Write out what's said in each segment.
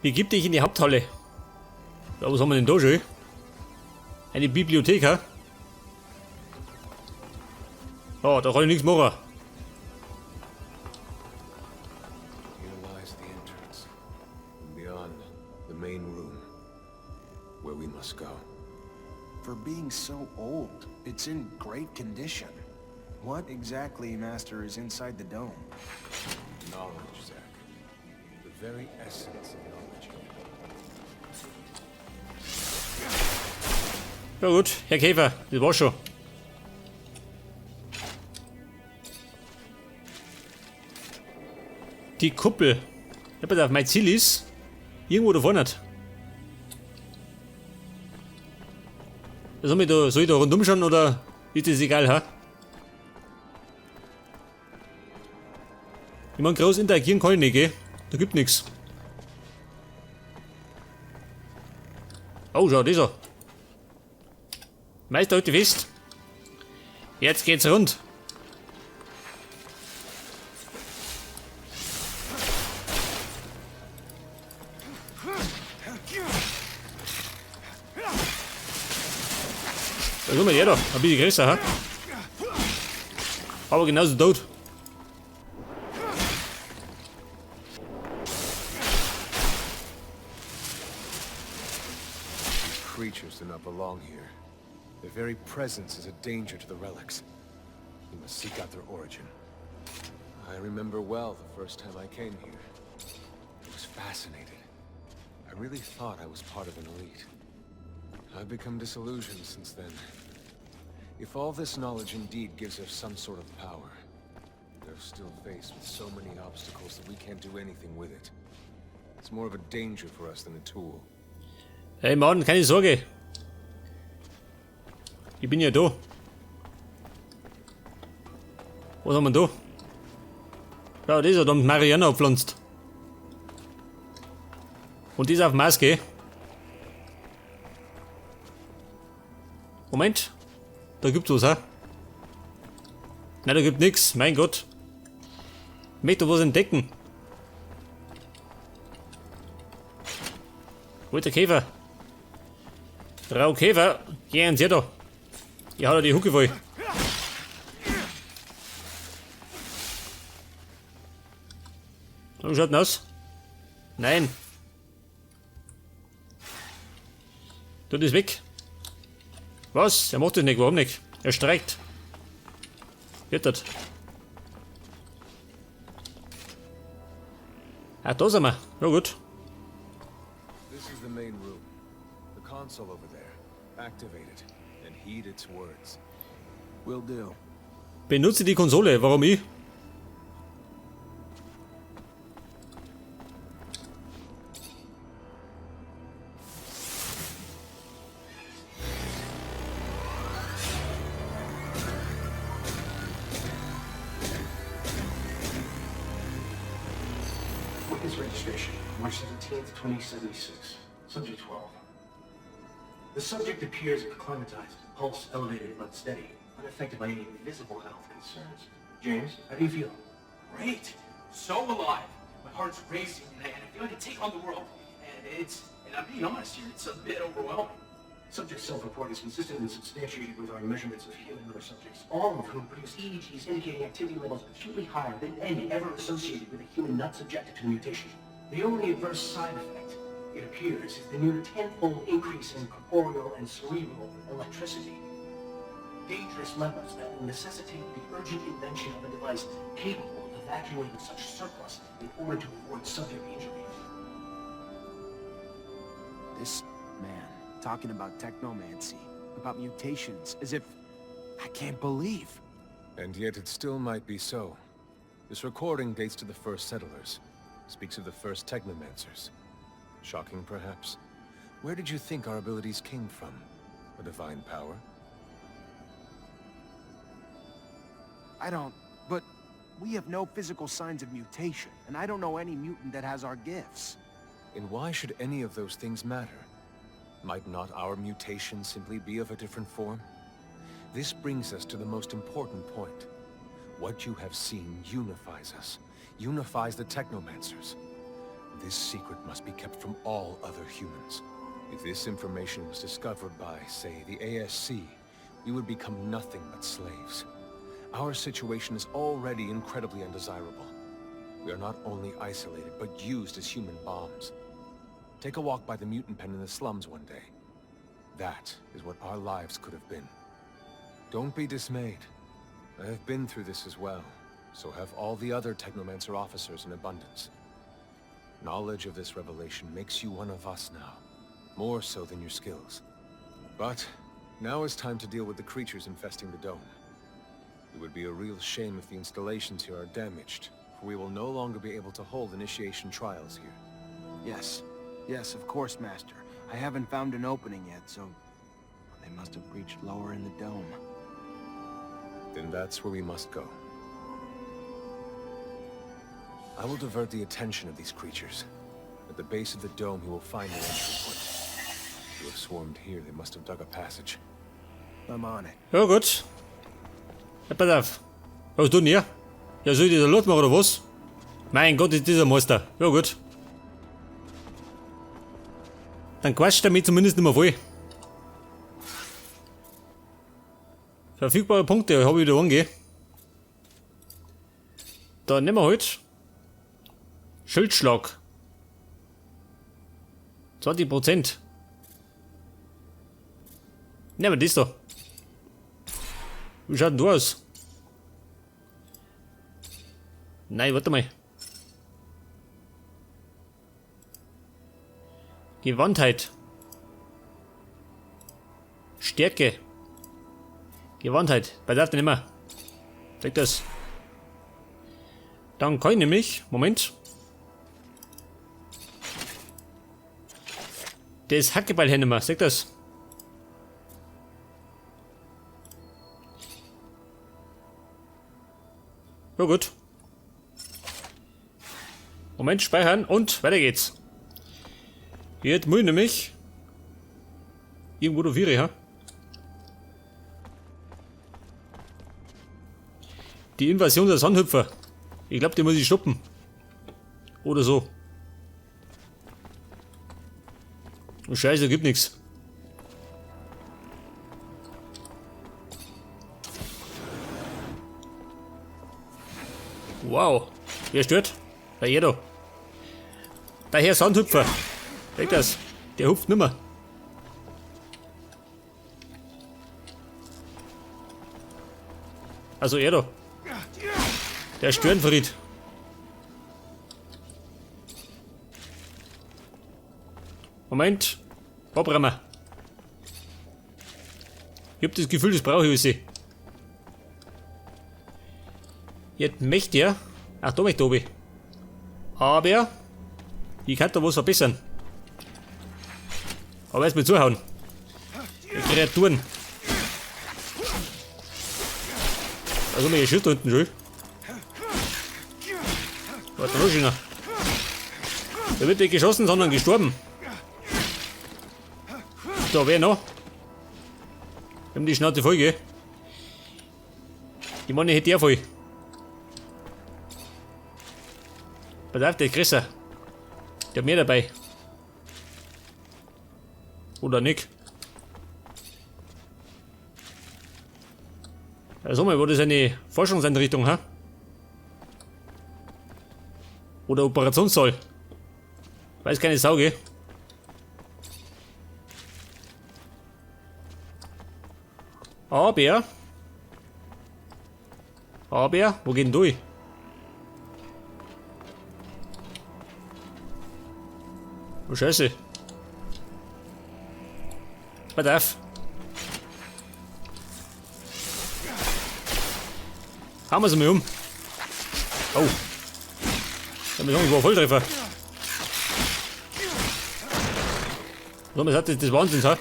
Begib dich in die Haupthalle. Ja, was haben wir denn da schon? Eine Bibliothek, hä? Oh, da kann ich nichts machen. Here lies the entrance. And beyond, the main room. Where we must go. For being so old, it's in great condition. What exactly, Master, is inside the dome? Knowledge, Zack. The very essence of knowledge. Ja gut, Herr Käfer, das war schon. Die Kuppel. Ja, pass auf, mein Ziel ist, irgendwo da vorne. Soll ich da rundum schauen oder ist das egal, ha? Ich mein, groß interagieren kann ich nicht, gell? Da gibt nix. Oh, schau, das an. Meister, halt dich fest. Jetzt geht's rund. Da kommt der da, ein bisschen größer, ha? Aber genauso tot. These creatures do not belong here. Their very presence is a danger to the relics. We must seek out their origin. I remember well the first time I came here. I was fascinated. I really thought I was part of an elite. I've become disillusioned since then. If all this knowledge indeed gives us some sort of power, we're still faced with so many obstacles that we can't do anything with it. It's more of a danger for us than a tool. Hey Mann, keine Sorge. Ich bin ja da. Was haben wir da? Ja, das hat Mariana gepflanzt. Und die ist auf Maske. Moment. Da gibt's was, hä? Nein, da gibt nix. Mein Gott. Ich möchte was entdecken. Wo ist der Käfer? Frau Käfer, gehen Sie da. Ich hau da die Hucke voll. Wie schaut denn aus? Nein. Tut es weg. Was? Er macht das nicht, warum nicht? Er streikt. Wird das? Ah, da sind wir. Na gut. This is the main room. The console over there. Activate it and heed its words. Will do. Benutze die Konsole, warum ich? Witness registration, March 17th, 2076. Subject 12. The subject appears acclimatized, pulse elevated but steady, unaffected by any visible health concerns. James, how do you feel? Great! So alive! My heart's racing and I feel I can take on the world. And I'm being honest here, it's a bit overwhelming. Subject self-report is consistent and substantiated with our measurements of human and other subjects, all of whom produce EEGs indicating activity levels acutely higher than any ever associated with a human not subjected to the mutation. The only adverse side effect, it appears, is the near tenfold increase in corporeal and cerebral electricity. Dangerous levels that will necessitate the urgent invention of a device capable of evacuating such surplus in order to avoid subject injury. This man, talking about technomancy, about mutations, as if... I can't believe. And yet it still might be so. This recording dates to the first settlers. Speaks of the first technomancers. Shocking, perhaps? Where did you think our abilities came from? A divine power? I don't... But we have no physical signs of mutation, and I don't know any mutant that has our gifts. And why should any of those things matter? Might not our mutation simply be of a different form? This brings us to the most important point. What you have seen unifies us. Unifies the Technomancers. This secret must be kept from all other humans. If this information was discovered by, say, the ASC, we would become nothing but slaves. Our situation is already incredibly undesirable. We are not only isolated, but used as human bombs. Take a walk by the mutant pen in the slums one day. That is what our lives could have been. Don't be dismayed. I have been through this as well. So have all the other Technomancer officers in abundance. Knowledge of this revelation makes you one of us now. More so than your skills. But now is time to deal with the creatures infesting the dome. It would be a real shame if the installations here are damaged, for we will no longer be able to hold initiation trials here. Yes. Yes, of course, Master. I haven't found an opening yet, so... They must have breached lower in the dome. Then that's where we must go. I will divert the attention of these creatures. At the base of the dome, you will find an entry point. To have swarmed here, they must have dug a passage. I'm on it. Ja, gut. Ja, pass auf. Was tun hier? Ja, soll ich das Lot machen oder was? Mein Gott, ist dieser Meister. Ja, gut. Dann quatscht er mich zumindest nicht mehr voll. Verfügbare Punkte habe ich wieder ange. Dann nehmen wir heute Schildschlag. 20%. Nehmen wir das da. Wie schaut denn du aus? Nein, warte mal. Gewandtheit. Stärke. Gewandtheit. Pass auf, den immer. Zeig das. Dann kann ich nämlich. Moment. Das Hackebeil hernehmen. Sag das. Ja gut. Moment, speichern und weiter geht's. Jetzt muss ich nämlich irgendwo da Viere, ha? Die Invasion der Sandhüpfer. Ich glaube, die muss ich stoppen. Oder so. Oh, Scheiße, gibt nichts. Wow. Wer stört? Der Jedo. Der Herr Sandhüpfer. Weg das. Der hupft nimmer. Also er da. Der Störenfried. Moment. Abremmer. Ich hab das Gefühl, das brauche ich alles. Jetzt möchte er. Ach, da möchte ich. Aber ich kann da was verbessern. Aber erstmal zuhauen. Die Kreaturen. Also mir Schild da hinten schon. Warte, noch schöner. Da wird nicht geschossen, sondern gestorben. Da, wer noch? Wir haben die Schnauze voll, gell? Die Mann hätte ja voll. Pass auf, der ist größer. Der hat mehr dabei. Oder nicht? Also mal, war das eine Forschungseinrichtung, ha? Oder Operationssaal? Weiß keine Sau, gell? Aber, wo geht denn durch? Oh Scheiße. Pass auf. Hauen wir sie mal um. Oh. Ich hab mir sagen, ich war Volltreffer. So, man sagt, das ist Wahnsinn, ha?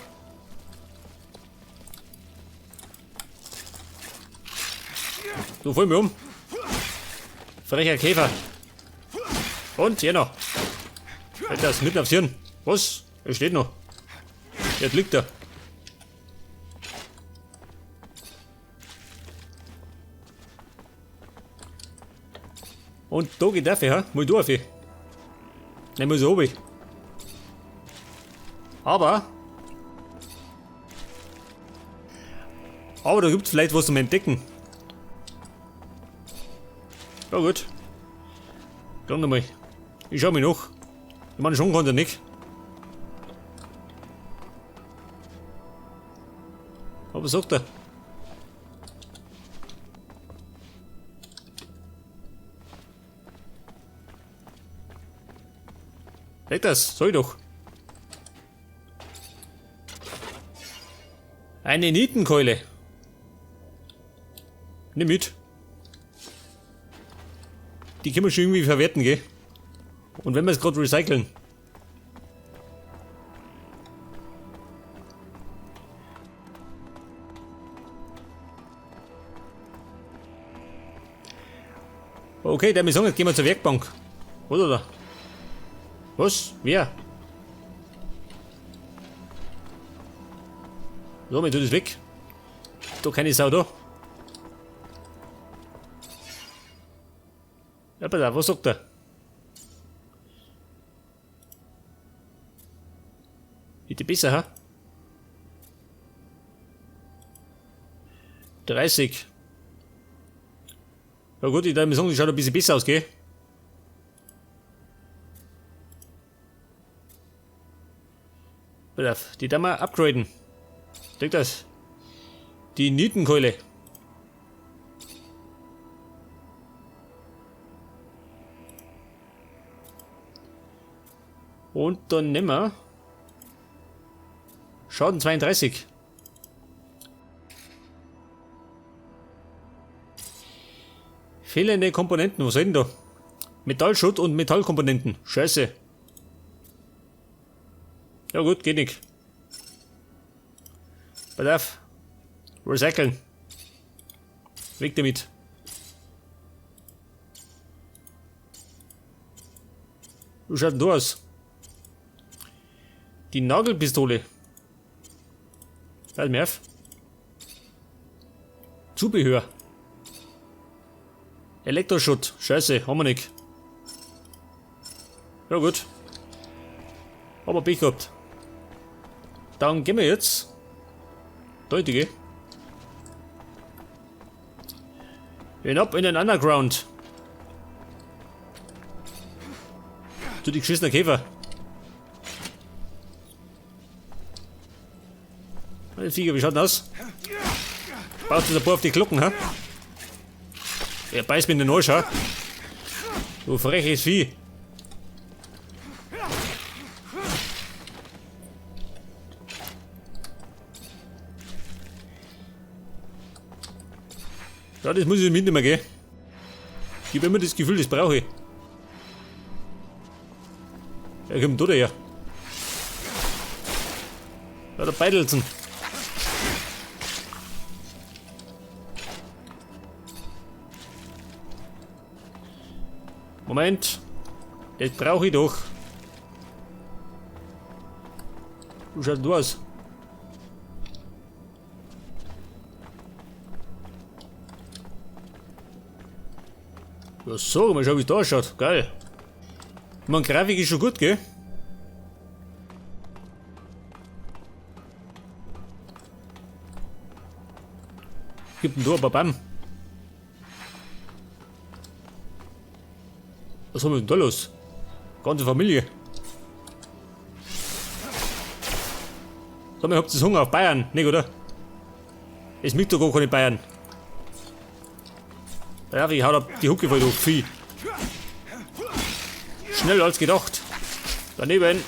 So, voll mir um. Frecher Käfer. Und, hier noch. Alter, ist mitten aufs Hirn. Was? Er steht noch. Jetzt liegt er. Und da geht der, ha? Mal du auf. Nehmen wir so oben. Aber da gibt es vielleicht was zum Entdecken. Ja gut. Dann nochmal. Ich schau mich noch. Ich meine, schon kann der nicht. Aber was sagt er? Leg das, soll ich doch. Eine Nietenkeule. Nimm mit. Die können wir schon irgendwie verwerten, gell? Und wenn wir es gerade recyceln. Okay, der sagen, jetzt gehen wir zur Werkbank. Oder da? Was? Wer? So, mir tut das weg. Da keine Sau da. Ja, pass auf, was sagt er? Bitte besser, ha? 30. Ja gut, ich darf mir sagen, die schaut ein bisschen besser aus, gell? Pass auf, die da mal upgraden. Denk das. Die Nietenkeule. Und dann nehmen wir Schaden 32. Fehlende Komponenten, was soll denn da? Metallschutt und Metallkomponenten. Scheiße. Ja gut, geht nicht. Pass auf. Recyceln. Weg damit. Wie schaut denn da aus? Die Nagelpistole. Halt mir auf. Zubehör. Elektroschutt. Scheiße, haben wir nicht. Ja gut. Aber Pech gehabt. Dann gehen wir jetzt. Deutige. Hinab in den Underground. Du die geschissene Käfer. Meine Viecher, wie schaut denn aus? Baut das ein paar auf die Glocken, ha? Er beißt mir in den Arsch, ha? Du freches Vieh. Ja, das muss ich mitnehmen, gell? Ich habe immer das Gefühl, das brauche ich. Er kommt da daher. Ja, der Beidelzen. Moment. Das brauche ich doch. Wie schaut denn du aus? Ja, so, mal schauen, wie es da ausschaut. Geil. Ich meine, Grafik ist schon gut, gell? Gibt denn da ein paar Bam. Was haben wir denn da los? Ganze Familie. Sag mal, habt ihr Hunger auf Bayern? Nicht, oder? Es gibt doch gar keine Bayern. Ja, ich hau da die Hucke voll, du Vieh. Schneller als gedacht. Daneben.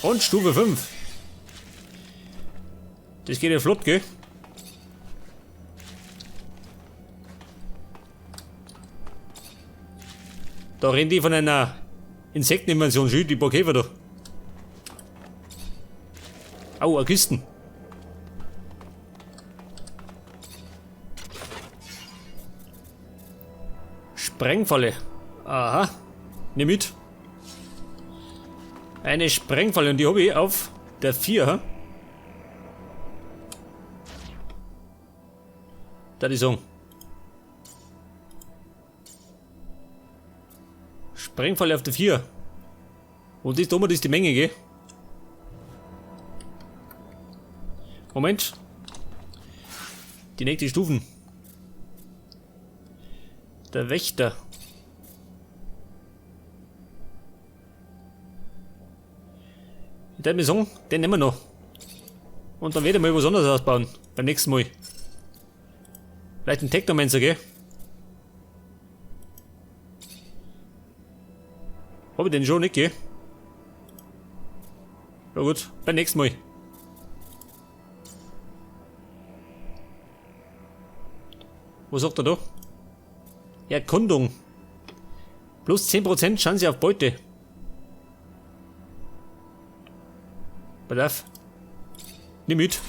Und Stufe 5. Das geht ja flott, gell? Da rennen die von einer Insekteninvasion, schön, die paar Käfer da. Au, eine Kisten. Sprengfalle. Aha. Nimm mit. Eine Sprengfalle und die habe ich auf der 4. Hm? Da die sagen. Sprengfalle auf der 4. Und das da oben, das ist die Menge, gell? Moment. Die nächste Stufen. Der Wächter. Ich würde mir sagen, den nehmen wir noch. Und dann werde ich mal was anderes ausbauen. Beim nächsten Mal. Vielleicht ein Technomancer, gell? Hab ich den schon nicht, gell? Ja gut, beim nächsten Mal. Was sagt er da? Erkundung. Plus 10% Chance auf Beute. Pass auf. Nimm mit.